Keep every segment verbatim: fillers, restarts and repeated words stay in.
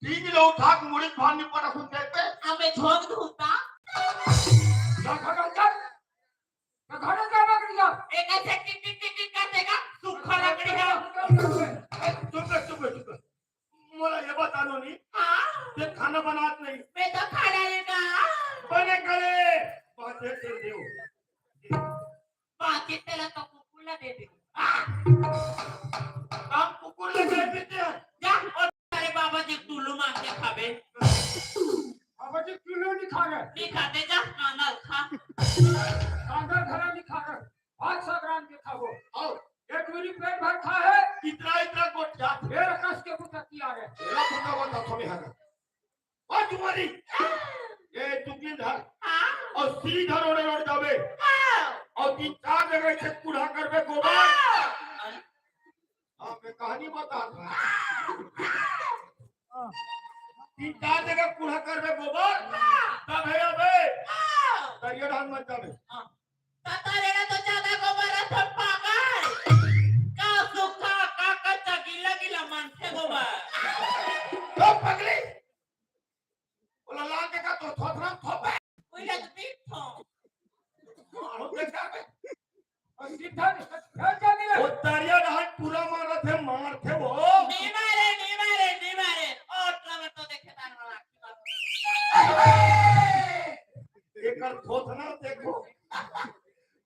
ठीक ले उठा के मुड़ी भार नहीं पड़ा खुद पे। अबे झोंक दूंगा। जा खड़ा कर। जा खड़ा कर बकरिया। एक ऐसे टिक टिक टिक टिक कर देगा, सूखा लकड़ी है। ए, चुप कर, चुप कर, चुप कर। मोला ये बता दो नहीं। हाँ। ये खाना बनात नहीं। मैं तो खाना लेगा। बने करे। बात है, चल देव। बाकी तेला तो कुकुर ला दे दे। हम कुकुर ला दे देते हैं। जा, और तेरे बाबा जी टुल्लू मार के खाबे। बाबा जी टुल्लू नहीं खा रहे। नहीं खाते, जा, कांदा खा। कांदा घरा नहीं खा रहे। भात सागरान के खाबो। आओ। एक मिनट पेट भर खा है। इतना, इतना गोट जात है। मेरा कस के बुता किया है। मेरा बुता बता थोड़ी हगा। ओ तुम्हारी, ए, तू की धर। हाँ। और सीधा रोड़े रोड़ जाबे। हाँ। और तीन चार जगह से कूड़ा करबे गोबर। हाँ। हाँ, मैं कहानी बता रहा। तीन चार जगह कूड़ा करबे गोबर। हाँ। तब है अबे। हाँ। दरिया ढाल मत जाबे। हाँ। तता रेड़ा तो ज्यादा गोबर रथे पागल। का सूखा, का कच्चा, गीला, गीला मनथे गोबर। तो पगली, ओला लाल देखा तो थोथना थोपे। कोई लग भी थो। मारो देखा बे। और सीधा नहीं, फेर क्या मिला? वो दरिया ढाल पूरा मारथे, मारथे वो। नहीं मारे, नहीं मारे, नहीं मारे। और ट्रैक्टर तो देखे तान वाला। एकर थोथना देखो।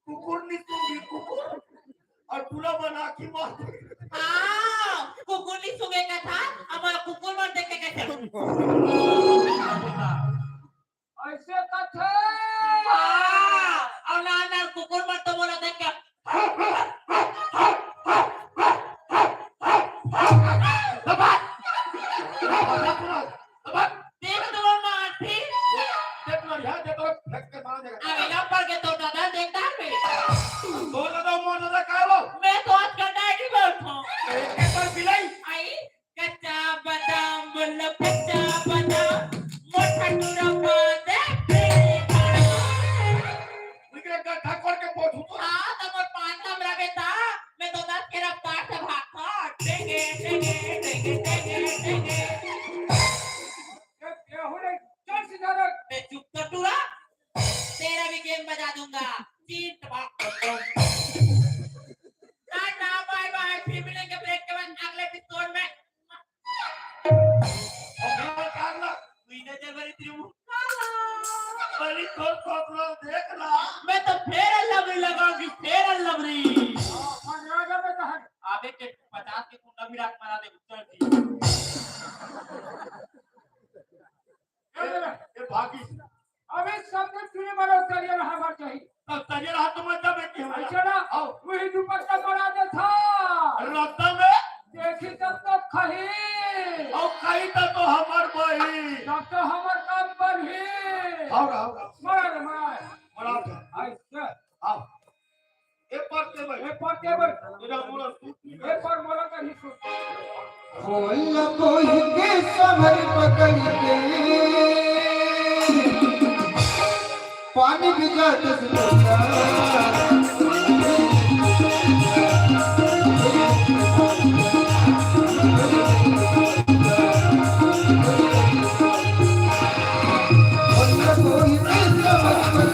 कुकुर नहीं सूंघी, कुकुर। और पूरा बना की मार। हाँ, कुकुर नहीं सूंघे का था, हमारा कुकुर मर देखे कैसे? ऐसे कथे। हाँ, और ना, ना, कुकुर मर तो बोला देख के। देख तो मार फिर। देख मार, यहाँ देख और फेंक के मार देगा। अरे, यहाँ पर के तो दादा देखता है। तो दादा, मोर दादा का लो? मैं तो आजकल डायरी में उठा। एक बार बिलाई। आई, कच्चा बादाम, बोलो कच्चा बादाम, मोटा टूरा पा दे, फेंक दे। निकले गड्ढा खोद के पोछू तो। हाँ, तो मोर पान नाम रहे था, मैं तो दस के रफ्तार से भागता। टेंगे, टेंगे, टेंगे, टेंगे, टेंगे। ए, ए, हो रे, चल सीधा रे। बे चुप तो टूरा, तेरा भी गेम बजा दूंगा। चीट बाप। टाटा, बाय बाय, फिर मिलेंगे ब्रेक के बाद अगले एपिसोड में। अगला, अगला। महीने जब बड़ी तेरी मुँह। बड़ी खोल खोपड़ा देख ला। मैं तो फेयर लवली लगाऊंगी, फेयर लवली। हाँ, पंद्रह जब में तो है। आबे के पचास के कुंडा भी राख मारा दे, चल ठीक। ए, ए, भागी। अबे सबके चुने वाला तरिया रहा हमार चाही। तब तरिया रहा तो मत जाबे कि हमारा। अच्छा ना? आओ। वही दुपट्टा बना दे था। रस्ता में? देखी तब तो खही। और खही तब तो हमार बही। तब तो हमार काम बनही। आओ, आओ, आओ। मार रे, मार। मार। ऐसे। आओ। ए पर टेबल। ए पर टेबल। एला मोला सूट नहीं ए पर मोला कहीं सूट। कोई न कोई के समर पकड़ के पानी बिगाड़ देता। कोई न कोई के समर पकड़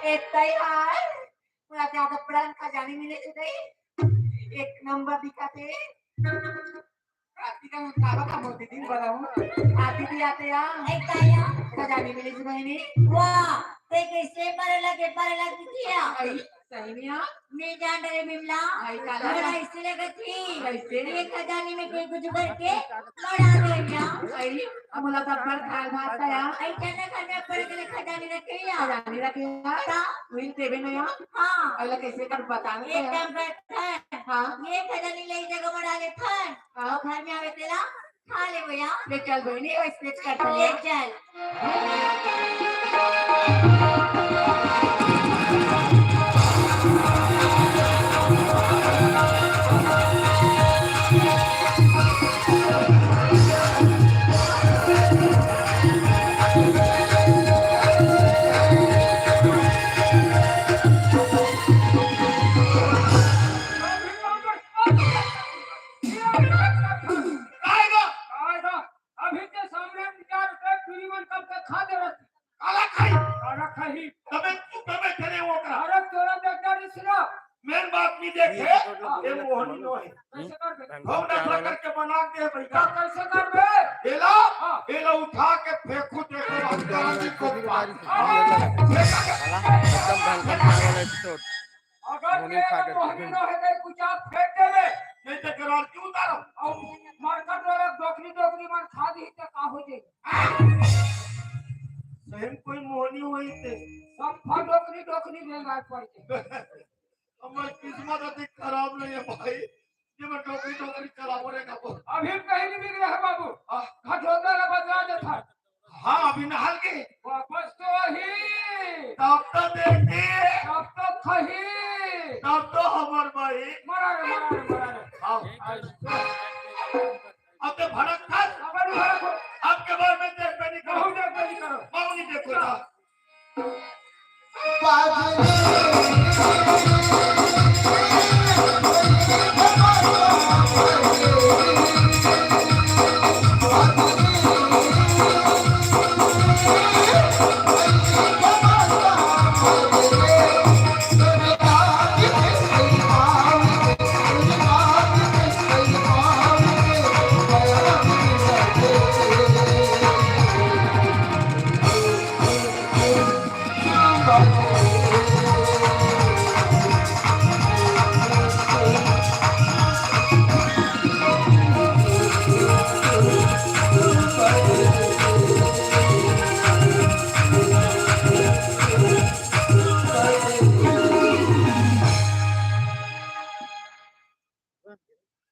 ए तैयार, पूरा ज्यादा पढ़न खजानी मिले से नहीं, एक नंबर दिखाते। आती का काबा का मोती दिन बड़ा हूँ। आती भी आते या। ए, का या? खजानी मिली जुगाई नहीं। वाह, ते कैसे पढ़े लगे, पढ़े लगे थी या? सही, सही नहीं या? मैं जान रहे बिमला। आई काला। बड़ा इसे लगे थी। कैसे? ये खजानी में कोई कुछ करके बड़ा दे या? आई, अब बोला था पर खाल भात का या। आई चना घर में पढ़ के खजानी रखे या? खजानी रखे या? ता? वही देवे नहीं या? हाँ। अगला कैसे कर बता दे या? एकदम बैठ है। हाँ। ये खजानी ले जगह बड़ा ले था। हाँ। घर में आवे तेला खा ले भैया। ले चल बहिनी, वो स्केच करता ले है। चल। काय गा? काय गा? अभी के सामने निकाल के पीढ़ी मन कब तक खा दे रहती। काला खाही? काला खाही? तबे तू तबे तेरे वो करा। अरे तोरा डॉक्टर इसरा। मेन बात नहीं देखे, ये मोहनी नो है। कैसे कर दे? हम नखरा करके बना दे भाई। का कैसे कर दे? एला, हाँ। एला उठा के फेंकू, देखो, हम गांधी को पास। एकदम भयंकर खाने वाला एपिसोड। अगर मोहनी खा के मोहनी नो है, तो कुछ आप फेंक दे ले। नहीं तो करार क्यों उतारो? और मरकट वाला डोकरी, डोकरी मन खा दी तो का हो जाए? सही में कोई मोहनी हुई थे। सब फल डोकरी, डोकरी में गाय पड़ गई। अब मैं किस्मत अधिक खराब नहीं है भाई, ये मैं डोकरी, डोकरी चला बोले का बोल। अभी कहीं नहीं बिगड़े है बाबू। हाँ। घटोदा ला बजा देता। हाँ, अभी नहाल के। वापस तो आही। तब तो देखी। तब तो खही। तब तो हमर भाई। मरा रे, मरा रे, मरा रे। हाँ। अब तो भड़क कर। अब नहीं भड़क हो। अब के बाद में देख पे नहीं करो। बहुत देख पे नहीं करो। बहुत नहीं देखो ना।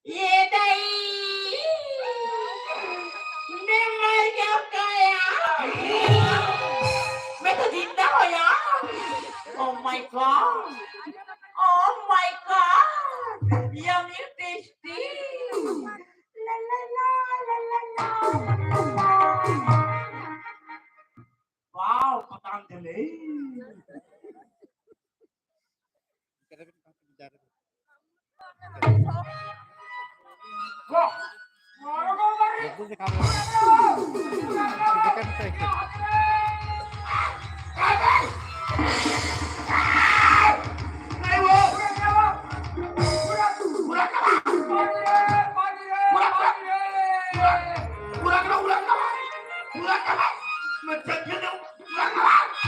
ये दाई, मैं मर गया का यार? मैं तो जिंदा हो यार। Oh my God, oh my God, yummy tasty। ला ला ला, ला ला ला, ला ला ला। वाओ, पतंजलि।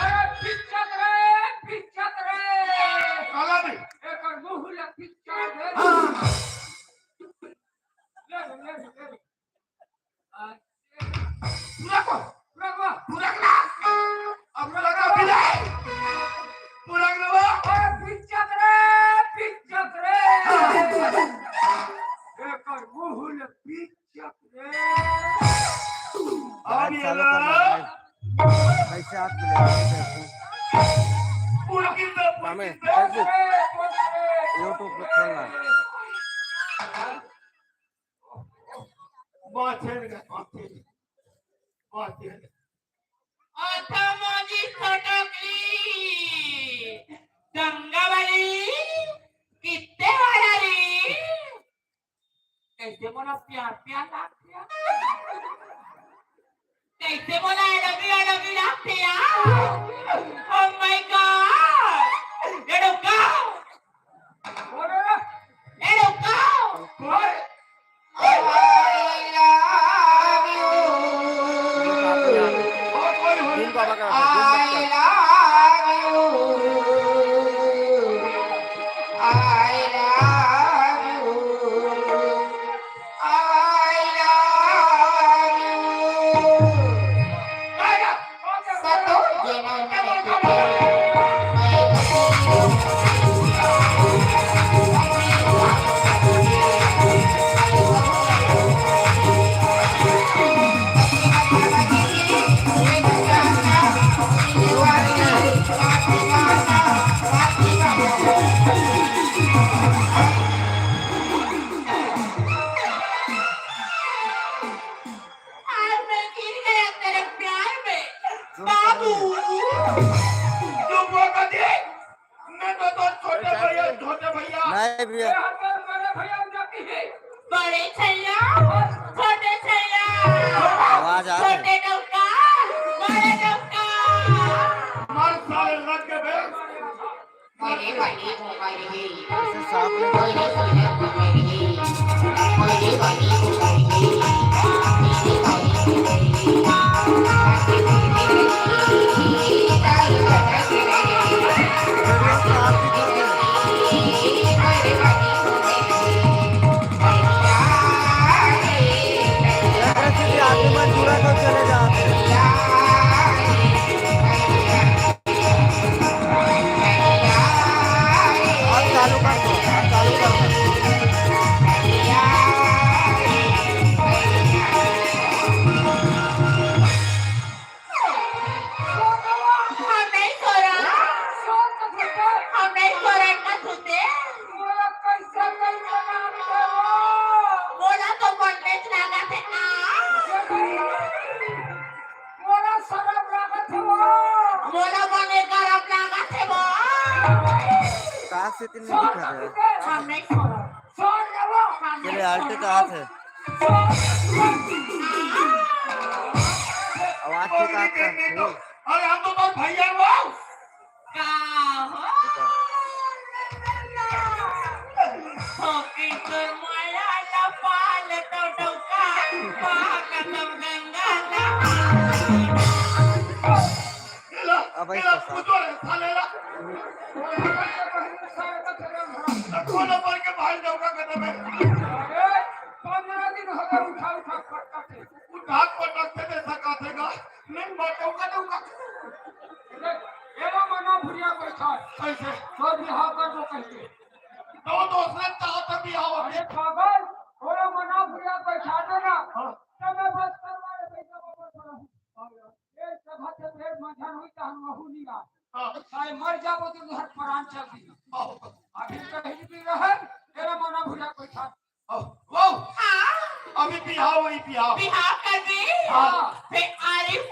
अरे, पिचक रे, पिचक रे। काला नहीं। एकर मुंह ला पिचक रे। हाँ। ले, ले, ले, ले। पूरा को। पूरा को। पूरा को। अब पूरा को भी नहीं। पूरा को। अरे, पिचक रे, पिचक रे। एकर मुंह ला पिच अब ये चालू करना है। कैसे हाथ मिलेगा? कैसे? पूरा कितना, पूरा हमें कितना? Facebook, YouTube पे खोलना है। बात है ना, बात है। बात है। आता माझी खटकली, गंगाबाई, कित्ते वाली? कैसे मोला प्यार प्यार लागथे? कैसे मोला I love you, I love you लागथे यार? Oh my God! ये रुको! ये रुको! I love you। I love you। I love you। I love you। सतो ये नहीं। इसे साफ नहीं करना। जैसे कि आदमी मन जुड़ा तो चले जाते हैं। अब चालू कर दो, अब चालू कर दो। हम नहीं सोरा, हम नहीं सोरा का सुते। मोला तो मन में लागत है ना। मोला सरम लागत हे वो। मोला बने गरम लागत हे वो। का से तीन में दिखा रहे हैं? हम नहीं छोड़ो। छोड़ दे वो। हम चले, नहीं आल्टे छोड़ो। का हाथ है। छोड़। आवाज के का हाथ है? अरे हम तो तोर भैया वो। का हो? देखो। होके तोर माया ला पाल तो डौका, माँ कसम गंगा ला। अब ऐसा पूछो रे, साले ला। कौन पर के भाई डौका कहता मैं? अरे, पंद्रह दिन हो गए उठा उठा पटकते। उठा पटकते दे सका थे का? नहीं, मैं डौका डौका। एला मना भुरिया बैठा। कैसे? तो बिहाव कर दो कैसे? तो, तो उसने चाहता बिहाव। अरे पागल, ओला मना भुरिया बैठा देना। हाँ। तब मैं बस करवा ले, बैठा बबर पर हूँ। ये जगह से फिर मंझन हुई, तहन वहू नहीं आ। हाँ। चाहे मर जाबो तो तुहर प्राण चल दी। हाँ। अभी कहीं भी रहन, तेरा मना भुरिया बैठा। ओ, ओ, हाँ। अभी बिहाव हुई, बिहाव। बिहाव कर दी? हाँ। फिर आरिफ